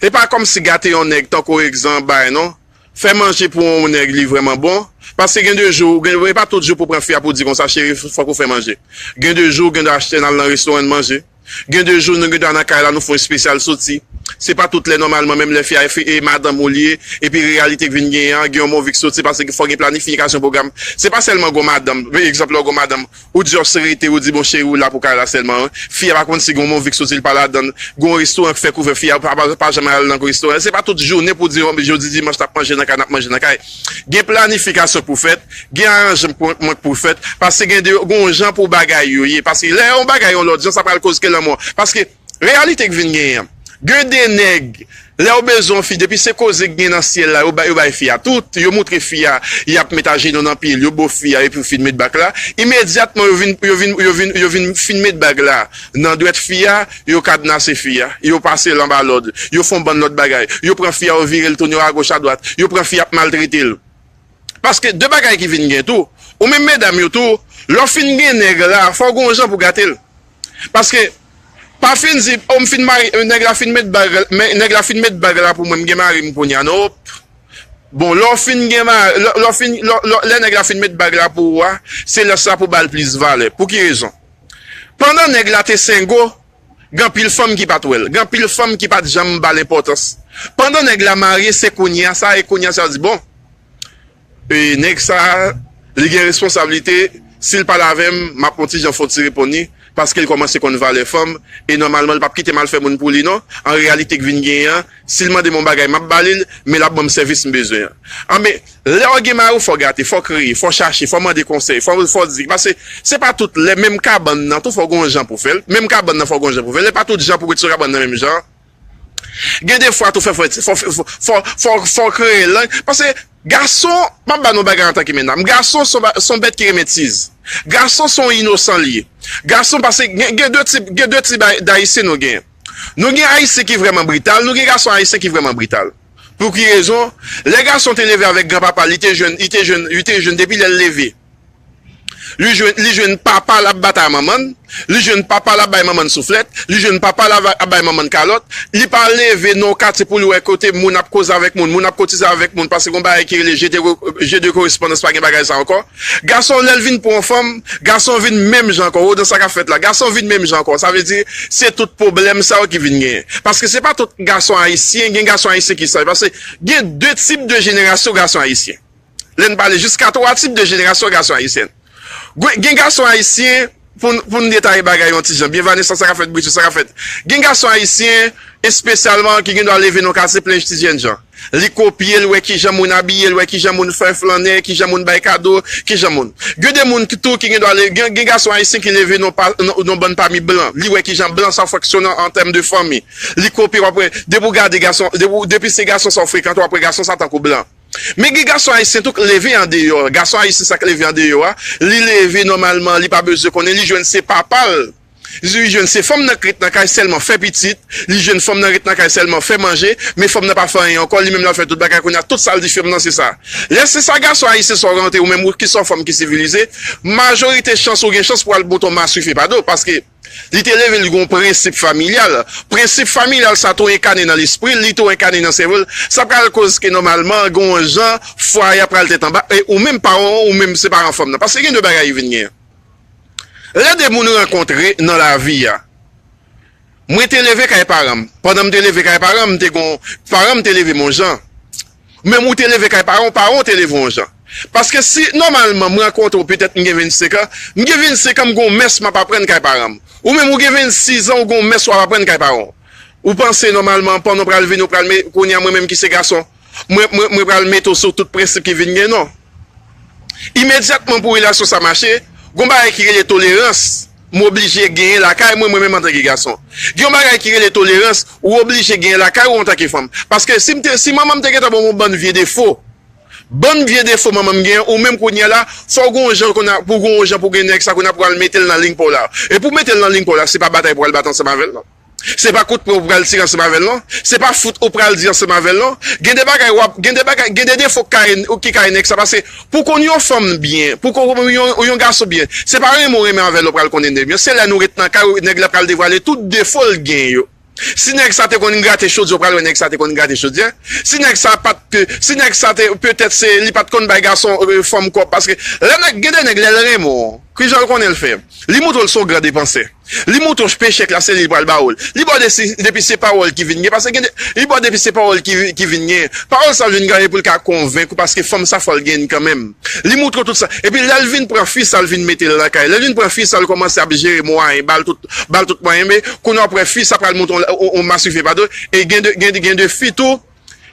e pa kòmsi gate yon nèg tankou egzanp bay non. Fè manje pou yon nèg li vrèman bon. Paske gen de jou, gen, e pa tout jou pou pran fi a pou di konsa, cheri, fòk ou fè manje. Gen de jou, gen de achte n al nan restoran manje. Gen de jou, nou gen dwa nan kay la, nou fè yon espesyal soti. Se pa tout lè nòmalman, menm lè fi a e fi- e madanm ou li ye, epi reyalite k vin genyen an, gen yon movie k soti, paske fò gen planifikasyon pwogram. Se pa sèlman gon madanm, egzanp, lè w gon madanm, ou just rete, ou di, bon, cheri, ou la pou kay la sèlman, wi. Fi a pa konn si gon movie k soti, li pa ladann, gon restoran k fèk ouvè, fi a pa, pa, pa janm al nan restoran. Se pa tout jounen pou di, jodi dimanch, n ap manje nan kay, n ap manje nan kay. Gen planifikasyon pou fèt, gen aranjman pou fèt, paske gen de, gon jan pou bagay yo ye. Paske lè yon bagay yon lòt jan, sa pral koz ke lanmò. Paske reyalite k vin genyen an. Gen de nèg, lè yo bezwen yon fi, depi se koze k gen nan syèl la, yo bay, yo bay fi a tout, yo moutre fi a, y ap met ajenou nan pye l, yo bo fi a, epi yo fin met bak la. Imedyatman, yo vin, yo vin, yo vin, yo vin fin met bag la nan dwèt fi a, yo kadnase fi a, yo pase l anba lòd, yo fè yon bann lòt bagay, yo pran fi a, yo vire l tounen yo agoch adwat, yo pran fi a ap maltrete l. Paske de bagay ki vin gen tou, ou menm medam yo tou, lè w fin gen nèg la, fò w gen yon jan pou gate l. Paske, pa fin di, o m fin mari, nèg la fin met bag, men nèg la fin met bag la pou mwen, m gen mari m kounye a, non. Bon, lè w fin gen mari, lè, lè w fin, lè, lè, lè nèg la fin met bag la pou ou a, se lè sa pou ba l plis valè. Pou ki rezon? Pandan nèg la te sengo, gen anpil fanm ki pa t wè l, gen anpil fanm ki pa t janm ba l enpòtans. Pandan nèg la marye, se kounye a sa, e kounye a sa di, bon, e nèg sa, li gen responsablite, si l pale avè m, m ap yon ti jan fè yon ti reponn li, paske l kòmanse konn valè fanm, e nòmalman, l p ap kite m al fè moun pou li, non. An reyalite, k vin genyen an, si l mande m yon bagay, m ap ba li l, men l ap ban m sèvis m bezwen an. An, men, lè w gen mari w, fò w gate, fò w kreye, fò w chache, fò w mande konsèy, fò, fò w di, paske se pa tout lè, menm kabann nan, tou fò w gen yon jan pou w fè l, menm kabann nan, fò w gen yon jan pou w fè l, e pa tout jan pou w ret sou kabann nan menm jan. Gen de fwa tou fè, fò, fò, fò, fò, fò, fò kreye lang. Paske gason, m ap ba nou bagay antanke medam. Gason se yon ba- se yon bèt ki renmen tiz. Gason se yon inosan li ye. Gason, paske gen, gen de tip, gen de tip ay- dayisyen nou gen. Nou gen ayisyen ki vrèman brital, nou gen gason ayisyen ki vrèman brital. Pou ki rezon? Lè gason te leve avèk granpapa, li te jwenn, li te jwenn, li te jwenn depi lè l leve. Li jwenn, li jwenn papa l ap batay manman l, li jwenn papa l ap bay manman l souflèt, li jwenn papa l ap bay manman l kalòt, li pa leve nan yon katye pou l wè kote moun ap koze avèk moun, moun ap kotize avèk moun, paske gon bagay ki rele jeu de, jeu de correspondance, pa gen bagay sa ankò. Gason, lè l vin pran yon fanm, gason vin menm jan ankò, ou nan sa k ap fèt la, gason vin menm jan ankò, sa vle di, se tout pwoblèm sa yo ki vin genyen. Paske se pa tout gason ayisyen, gen gason ayisyen ki sa, paske gen de tip de jenerasyon gason ayisyen. Lè n pale jiska twa tip de jenerasyon gason ayisyen. Gwe- Gen gason ayisyen, pou n, pou n detaye bagay yon ti jan. Byen, Vanessa, sa k ap fèt, Brito, sa k ap fèt. Gen gason ayisyen, espesyalman, ki gen dwa leve nan katye plen ti jènjan. Li kopye, l wè kijan moun abiye, l wè kijan moun fè flannè, kijan moun bay kado, kijan moun. Gen de moun ki tou ki gen dwa le- gen, gen gason ayisyen ki leve nan pa- nan, nan bann pami blan. Li wè kijan blan sa fonksyone an tèm de fanmi. Li kopye, w ap wè, depi w gade gason, depi, depi se gason sa w frekante, w ap wè gason sa tankou blan. Men gen gason ayisyen tou k leve andeyò. Gason ayisyen sa k leve andeyò a, li leve nòmalman, li pa bezwen konnen, li jwenn se papa l. Li jwenn se fanm nan k ret nan kay sèlman fè pitit, li jwenn fanm nan ret nan kay sèlman fè manje, men fanm nan pa fè anyen ankò, li menm l ap fè tout bagay kounye a, tout sa l di fanm nan se sa. Lè se sa gason ayisyen sa w rantre ou menm ou ki se yon fanm ki sivilize, majorite chans ou gen chans pou al bout yon maswife pa do, paske li te leve, li gen yon prensip familyal. Prensip familyal sa tou enkane nan lespri l, li tou enkane nan sèvo l. Sa pral koz ke nòmalman, gen yon jan, fwaye a pral tèt anba, e ou menm paran w, ou menm se paran fanm nan. Paske gen de bagay ki vin genyen. Lè de moun rankontre nan lavi a, mwen te leve kay paran m. Pandan m te leve kay paran m, m te gon, paran m te leve m yon jan. Menm ou te leve kay paran w, paran w te leve w yon jan. Paske si nòmalman m rankontre w, petèt m gen vennsenk an, m gen vennsenk an, m gen yon mès m ap aprann kay paran m. Ou menm ou gen vennsis an, ou gen yon mès w ap aprann kay paran w. Ou panse nòmalman pandan w pral vini, w pral me- kounye a mwen menm ki se gason, mwen, mwen, mwen pral mete w sou tout prensip ki vin gen, non. Imedyatman pou relasyon sa mache, gon bagay ki rele tolerans. M oblije genyen lakay mwen, mwen menm antanke gason. Gen yon bagay ki rele tolerans, ou oblije genyen lakay ou antanke fanm. Paske si m te, si manman m te gentan ban m yon bann vye defo, bann vye defo manman m genyen, ou menm kounye a la, fò w gen yon jan konn a, pou gen yon jan pou gen nèg sa konn a pou al mete l nan liy pa w la. E pou mete l nan liy pa w la, se pa batay pou al bat ansanm avè l, non. Se pa kout pwen ou pral tire ansanm avè l, non. Se pa fout ou pral di ansanm avè l, non. Gen de bagay w ap, gen de bagay, gen de defo k kay, ki kay nèg sa. Paske pou konn yon fanm byen, pou konn yon, yon gason byen, se pa renmen w renmen avè l ou pral konnen nèg byen. Se lè nou ret nan kay ou nèg la pral devwale tout defo l gen yo. Si nèg sa te konn grate chodyè, ou pral wè nèg sa te konn grate chodyè. Si nèg sa pa t, si nèg sa te, petèt se, li pa t konn bay gason, euh, fanm kòb. Paske lè nèg, gen de nèg, lè l renmen w, kijan l konnen l fè? Li montre w l se yon gran depansè. Li montre w pechè k la, se li l pral ba w l. Li ba w de si, depi se pawòl ki vin gen. Paske gen de, li ba w depi se pawòl ki, ki vin gen. Pawòl sa vin gen pou l ka konvenk ou, paske fanm sa fò l gen kanmenm. Li montre w tout sa. Epi lè l vin pran fi sa, l vin mete l lakay. Lè l vin pran fi sa, l kòmanse ap jere mwayen, ba l tout, ba l tout mwayen. Men kounye a w ap wè fi sa pral montre w, w, w maswife pa do. E gen de, gen de, gen de fi tou,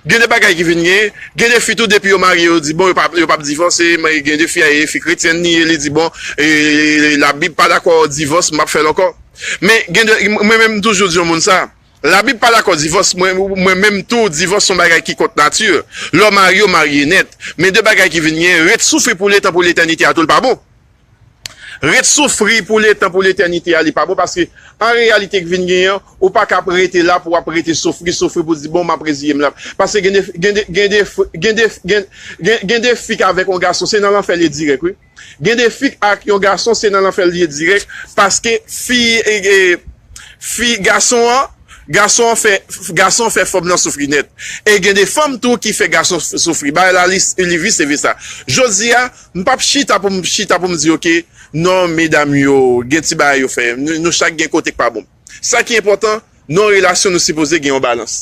gen de bagay ki vin gen. Gen de fi tou, depi yo marye, yo di, bon, yo p ap, yo p ap divòse. Men gen de fi, e fi kretyèn li ye, li di, bon, e, Labib pa dakò divòs, m p ap fè l ankò. Men gen de, mwen menm, m toujou di yon moun sa. Labib pa dakò divòs, mwen, mwen menm tou, divòs se yon bagay ki kont nati. Lè w marye, w marye nèt. Men de bagay ki vin gen, ret soufri pou letan, pou letènite a tou, l pa bon. Ret soufri pou letan, pou letènite a, li pa bon, paske an reyalite ki vin genyen an, ou pa ka ap rete la pou w ap rete soufri, soufri pou di, bon, m ap reziye m la. Paske gen de, gen de, gen de, gen de, gen, gen, gen de fi k avèk yon gason, se nan lanfè l ye dirèk, wi. Gen de fi ak yon gason, se nan lanfè l ye dirèk, paske fi, e, e, fi, gason an, gason an fè, gason an fè fanm nan soufri nèt. E gen de fanm tou ki fè gason soufri. Bagay la, li, li vise visa. Jodi a, m p ap chita pou m chita pou m di, oke, non, medam yo, gen ti bagay yo fè. Nou, nou chak gen kote k pa bon. Sa ki enpòtan, nan yon relasyon, nou sipoze gen yon balans.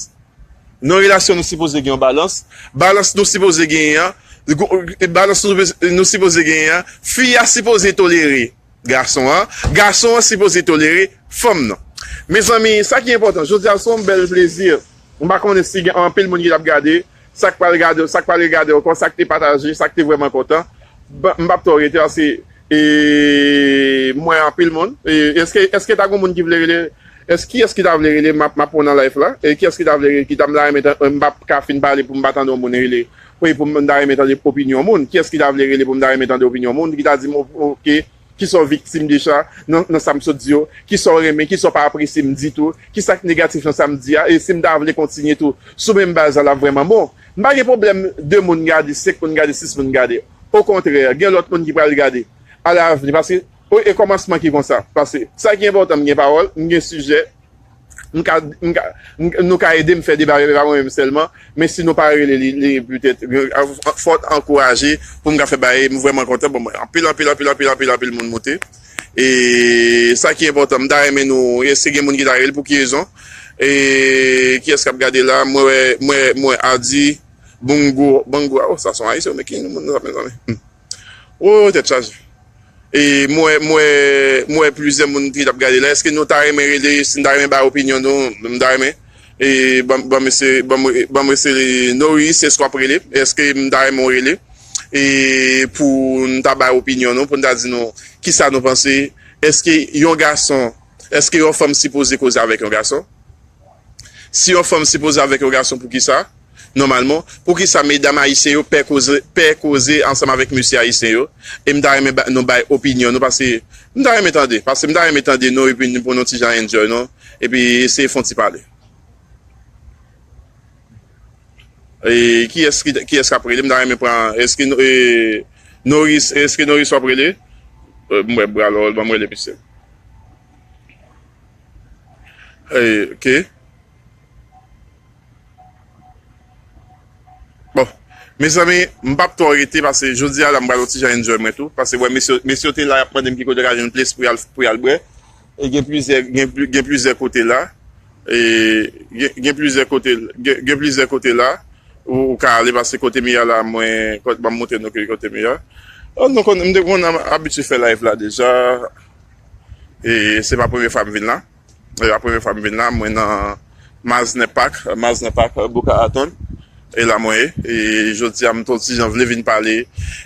Nan relasyon, nou sipoze gen yon balans. Balans nou sipoze genyen an, gwo, balans nou, nou sipoze genyen an, fi a sipoze tolere gason an, gason an sipoze tolere fanm nan. Mezanmi, sa ki enpòtan, jodi a se yon bèl plezi. M pa konnen si gen anpil moun ki t ap gade, sa k pral gade, sa k pral regade ankò, sa k te pataje, sa k te vrèman kontan. Ban-, m p ap twò rete, paske, e, m wè anpil moun. E, èske, èske ta gen moun ki vle rele? Èske, kiyès ki ta vle rele? M ap, m ap pran nan live la. E kiyès ki ta vle rele? Ki ta, m ta renmen tan-, m p ap ka fin pale pou m pa tande yon moun rele. Wi, pou m, m ta renmen tande opinyon moun. Kiyès ki ta vle rele pou m ta renmen tande opinyon moun? Ki ta di m, o-, oke, kisa w viktim deja nan, nan sa m sot di yo? Kisa w renmen? Kisa w pa apresye m ditou? Kisa k negatif nan sa m di a? E si m ta vle kontinye tou sou menm baz la, l ap vrèman bon. M pa gen pwoblèm de moun gade, senk moun gade, sis moun gade. Okontrè, gen lòt moun ki pral gade alavni. Paske, o, e kòmansman ki konsa. Paske, sa ki enpòtan, m gen pawòl, m gen sijè, m ka, m ka, m, nou ka ede m fè deba, deba mwen menm sèlman, men si nou pa rele li, li petèt, fò ankouraje pou m ka fè bagay, m vrèman kontan. Bon, mwen, anpil, anpil, anpil, anpil, anpil, anpil moun moute. E sa ki enpòtan, m ta renmen nou, èske gen moun ki ta rele, pou ki rezon? E kiyès k ap gade la? Mwen wè, mwen, mwen Adi, Bongo, Bongo, oh, sa se yon ayisyen, men ki moun sa, mezanmi? Hmm. Oh, tèt chaje. E m wè, m wè, m wè plizyè moun ki t ap gade la. Èske nou ta renmen rele, si n ta renmen bay opinyon nou, m ta renmen. E ban, ban mesye, ban m, ban m eseye Noris, èske w ap rele? Èske m ta renmen w rele? E pou n ta bay opinyon nou, pou n ta di nou kisa nou panse. Èske yon gason, èske yon fanm sipoze koze avèk yon gason? Si yon fanm sipoze avèk yon gason, poukisa? Nòmalman, poukisa medam ayisyen yo pè koze, pè koze ansanm avèk mesye ayisyen yo? E m ta renmen ba, nou bay opinyon nou, paske m ta renmen tande, paske m ta renmen tande nou, epi nou, pou nou ti jan enjoy nou, epi eseye fè yon ti pale. E kiyès ki, kiyès k ap rele? M ta renmen pran, èske nou, e, Noris, èske Noris w ap rele? E, m wè bra lòl, ban m rele misye. E, oke. Bon, mezanmi, m p ap twò rete, paske jodi a la, m pral yon ti jan enjoy mwen tou, paske, wè, mesye, mesye yo te la, y ap mande m ki kote yo ka jwenn plis pou y al, pou y al bwè. E gen plizyè, gen pli, gen plizyè kote la. E gen, gen plizyè kote, gen, gen plizyè kote la ou, ou ka ale, paske kote m ye a la, mwen, kote, ban m montre nou ki kote m ye a. Oh, nou konn, m te konn abitye fè live la deja. E se pa premye fwa m vin la. E pa premye fwa m vin la, mwen nan Maznen Park, Maznen Park, Boca Raton. E la mwen ye. E jodi a, m t yon ti jan vle vin pale.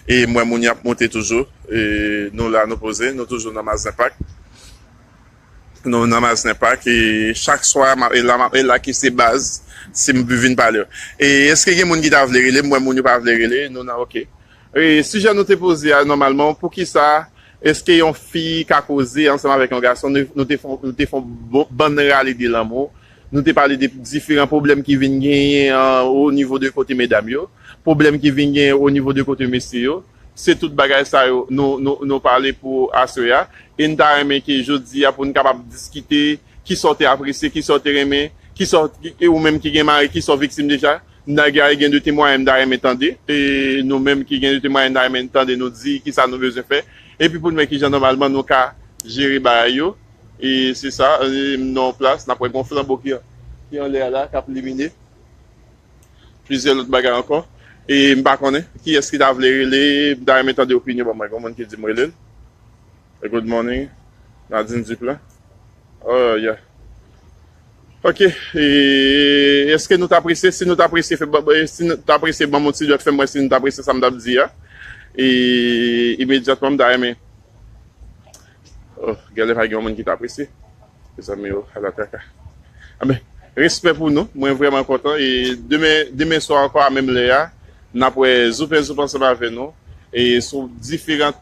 E m wè moun y ap monte toujou. E nou la, nou poze, nou toujou nan Maznen Park. Nou nan Maznen Park, e chak swa, m ap, e la, m ap, e la ki se baz, si m vin pale. E èske gen moun ki ta vle rele? M wè moun yo pa vle rele, nou nan oke. E sijè nou te poze a, nòmalman, poukisa, èske yon fi ka koze ansanm avèk yon gason? Nou, nou te fon, nou te fon bon, bann rale de lanmou. Nou te pale de diferan pwoblèm ki vin genyen, an, o nivo de kote medam yo, pwoblèm ki vin genyen o nivo de kote mesye yo. Se tout bagay sa yo nou, nou, nou pale pou aswè a. E n ta renmen ke jodi a pou n kapab diskite kisa w te apresye, kisa w te renmen, kisa w, e ou menm ki gen mari, kisa w viktim deja. N ta gen, gen de temwayen m ta renmen tande. E nou menm ki gen de temwayen n ta renmen tande, nou di kisa nou bezwen fè. Epi pou n wè kijan nòmalman nou ka jere bagay yo. E se sa, e m nan yon plas, n ap wè gen yon flanbo ki, ki anlè a la, k ap limine. Plizyè lòt bagay ankò. E m pa konnen kiyès ki ta vle rele, m ta renmen tande opinyon ban mwen. Gen moun ki di m rele l. Good morning, Nadine Duplan. Oh, yeah. Ok, e èske nou ta presye? Si nou ta presye, fè, ba- ba- si nou ta presye, ban m yon ti dwèt, fè m wè si nou ta presye sa m t ap di a. E imedyatman, m ta renmen. Oh, genlè pa gen yon moun ki ta presye. Mezanmi, oh, ala traka. Amen. Respè pou nou. Mwen vrèman kontan. E demen, demen swa ankò a menm lè a, n ap wè Zoup en Zoup ansanm avè nou. E sou diferan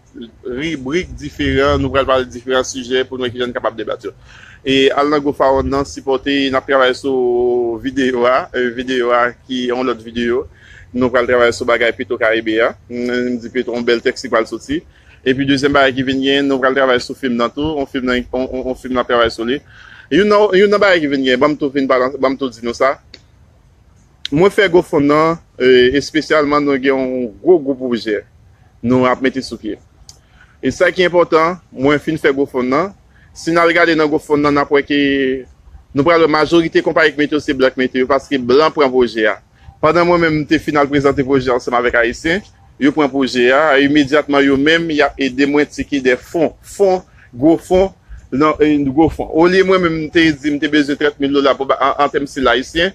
ribrik diferan, nou pral pale diferan sijè pou nou wè kijan n kapab debat yo. E al nan Gofawon nan, sipòte, n ap travay sou videyo a, e videyo a ki yon lòt videyo. Nou pral travay sou bagay Petro Caribe a. M di Petro, yon bèl tèks ki pral soti. Epi dezyèm bagay ki vin gen, nou pral travay sou fim nan tou. On fim nan, on, on, on fim nan travay sou li. Youn nan, youn nan bagay ki vin gen, ban m tou vin pale, ban m tou di nou sa. Mwen fè GoFund nan, e, espesyalman nou gen yon gwo, gwo pwojè nou ap mete sou pye. E sa ki enpòtan, mwen fin fè GoFund nan. Si n al gade nan GoFund nan, n ap wè ke nou pral wè majorite konpayi k mete yo se blan k mete yo, paske blan pran pwojè a. Pandan mwen menm m te fin al prezante pwojè a ansanm avèk Ayisyen, yo pran pwojè a, imedyatman yo menm, y ap ede mwen tcheke de fon, fon, gwo fon, nan, e, gwo fon. Olye mwen menm m te di m te bezwen trant mil dola pou ba- an, an tèm sila ayisyen,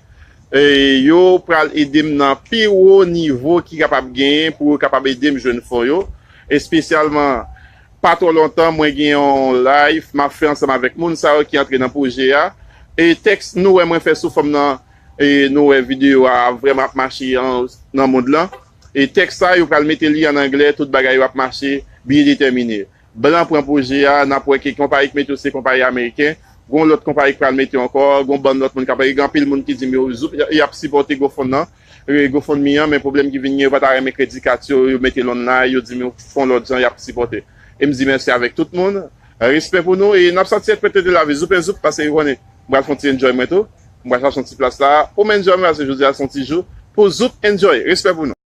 e, yo pral ede m nan pi wo nivo ki kapab genyen pou yo kapab ede m jwenn fon yo, espesyalman pa twò lontan, mwen gen yon live m ap fè ansanm avèk moun sa yo ki antre nan pwojè a. E tèks nou wè mwen fè sou fanm nan, e nou wè videyo a vrèman ap mache an, nan mond lan. E tèks sa, yo pral mete li an anglè, tout bagay yo ap mache byen detèmine. Blan pran pwojè a, n ap wè ke konpayi k mete yo se konpayi ameriken. Gon lòt konpayi k pral mete yo ankò, gon bann lòt moun k ap, gen anpil moun ki di m yo, y ap sipòte GoFund nan. E, GoFundMe an, men pwoblèm ki vin gen, yo pa ta renmen kredi kat yo, yo mete l online, yo di m yo fè yon lòt jan, y ap sipòte. E m di mèsi avèk tout moun. Respè pou nou, e n ap santi èt pete de lavi, Zoup en Zoup, paske yo konnen, m pral fè yon ti enjoy mwen tou. M pral chache yon ti plas la, pou m enjoy mwen, paske jodi a se yon ti jou pou Zoup enjoy. Respè pou nou.